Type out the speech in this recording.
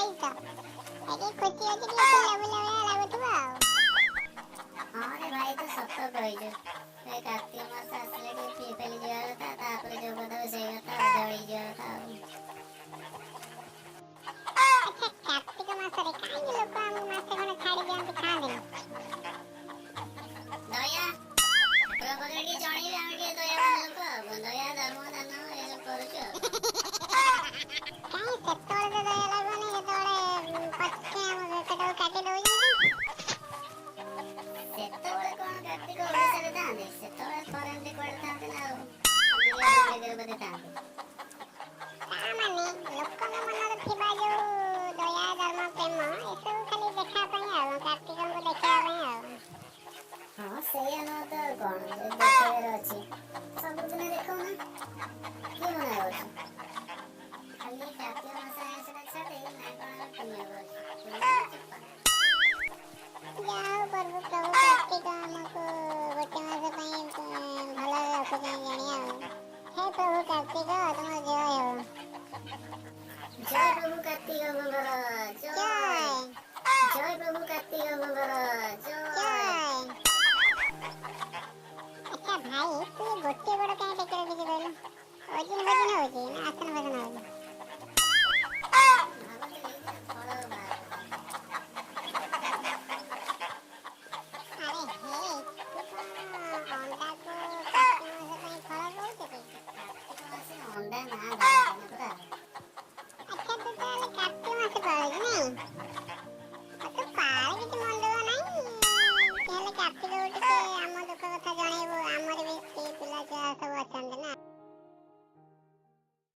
ହେଇଯାଇଛି ତ ଟିକେ ଖୁସି ଅଛି, ଟିକେ ଫୁଲା ଫୁଲା ଭଳିଆ ଲାଗୁଥିବ ଆଉ। ହଁ ରେ ଭାଇ, ତୁ ସତ କହିଛୁ। ଏ କାର୍ତ୍ତିକ ମାସ ଆସିଲେ ଟିକେ ପିଇ ପେଲି ଯିବା କଥା, ତାପରେ ଯୋଉ କଥା ସେଇ କଥା, ଜଳି ଯିବା କଥା ଆଉ। ଆଚ୍ଛା, କାର୍ତ୍ତିକ ମାସରେ କାହିଁକି ଲୋକ ଆମକୁ ମାସେ ଖଣ୍ଡେ ଛାଡି ଦିଅନ୍ତି, ଖାଆନ୍ତିନି? ଦୟା, ଠାକୁରଙ୍କ ପାଖରେ ଟିକେ ଜଣେଇବେ, ଆମେ ଟିକେ ଦୟାବାନ ଲୋକ ଆଉ, ଦୟା ଧର୍ମ ଦାନ ଏସବୁ କରୁଛୁ ଆଉ। କାହିଁ ସେତେବେଳେ ତ ଦୟା ଲାଗୁନି ଯେତେବେଳେ ପଛେ ଆମ ବେକଟାକୁ କାଟି ଦଉଛନ୍ତି? ସେତେବେଳେ କଣ କାର୍ତ୍ତିକ ଓଡ଼ିଶାରେ ଥାଆନ୍ତି? ସେତେବେଳେ ଫରେନରେ କୁଆଡେ ଥାଆନ୍ତି ନା ଆଉ ଆମେରିକାରେ ବୋଧେ ଥାଆନ୍ତି। ତା ମାନେ ଲୋକଙ୍କ ମନରେ ଥିବା ଯୋଉ ଦୟା, ଧର୍ମ, ପ୍ରେମ ଏସବୁ ଖାଲି ଦେଖା ପାଇଁ ଆଉ କାର୍ତ୍ତିକଙ୍କୁ ଦେଖେଇବା ପାଇଁ ଆଉ। ହଁ, ସେଇଆ ନୁହଁ ତ ଆଉ କଣ? ଯଦି ଦେଖେଇବାର ଅଛି ସବୁଦିନ ଦେଖଉନା, କିଏ ମନା କରୁଛି? ଖାଲି କାର୍ତ୍ତିକ ମାସ ଆଇଁଷଟା ଛାଡି ନା କଣ ଆମେ ପୁଣ୍ୟ କରୁଛୁ? ପୁଣ୍ୟ ଚୋପା। ଯାହା ହଉ, ପ୍ରଭୁ ପ୍ରଭୁ କାର୍ତ୍ତିକ ଆମକୁ ଗୋଟେ ମାସ ପାଇଁ ଭଲରେ ରଖୁଛନ୍ତି ଜାଣି ଆଉ। ହେ ପ୍ରଭୁ କାର୍ତ୍ତିକ, ତୁମର ଜୟ ହେଉ। ଜୟ ପ୍ରଭୁ କାର୍ତ୍ତିକଙ୍କର ଜୟ। ଜୟ। ଜୟ ପ୍ରଭୁ କାର୍ତ୍ତିକଙ୍କର ଜୟ। ଜୟ। ଆଚ୍ଛା ଭାଇ, ତୁ ଏ ଗୋଟିଏ ଗୋଡ଼ କାହିଁ ଟେକି ରଖିଛୁ କହିଲୁ? ଓଜନ ଫୋଜନ ହଉଛି ନା ଆସନ ଫାସନ ହଉଛି? ଭାବୁଥିଲି ଯେ ଫଳ ବାହାର କରିଥାନ୍ତି। ଆରେ ହେ, ତୁ କଣ ଅଣ୍ଡାକୁ କାର୍ତ୍ତିକ ମାସ ପାଇଁ ଫଳ କହୁଛୁ କି? କାର୍ତ୍ତିକ ମାସେ ଅଣ୍ଡା ନା ଧରନ୍ତିନି ପରା। ଆଚ୍ଛା, ତୁ ତାହେଲେ କାର୍ତ୍ତିକ ମାସ ପାଳୁଛୁ ନାଇଁ? ଆଉ ତୁ ପାଳେ, କିଛି ମନ ଦୁଃଖ ନାହିଁ। ହେଲେ କାର୍ତ୍ତିକକୁ ଟିକେ ଆମ ଦୁଃଖ କଥା ଜଣେଇବୁ।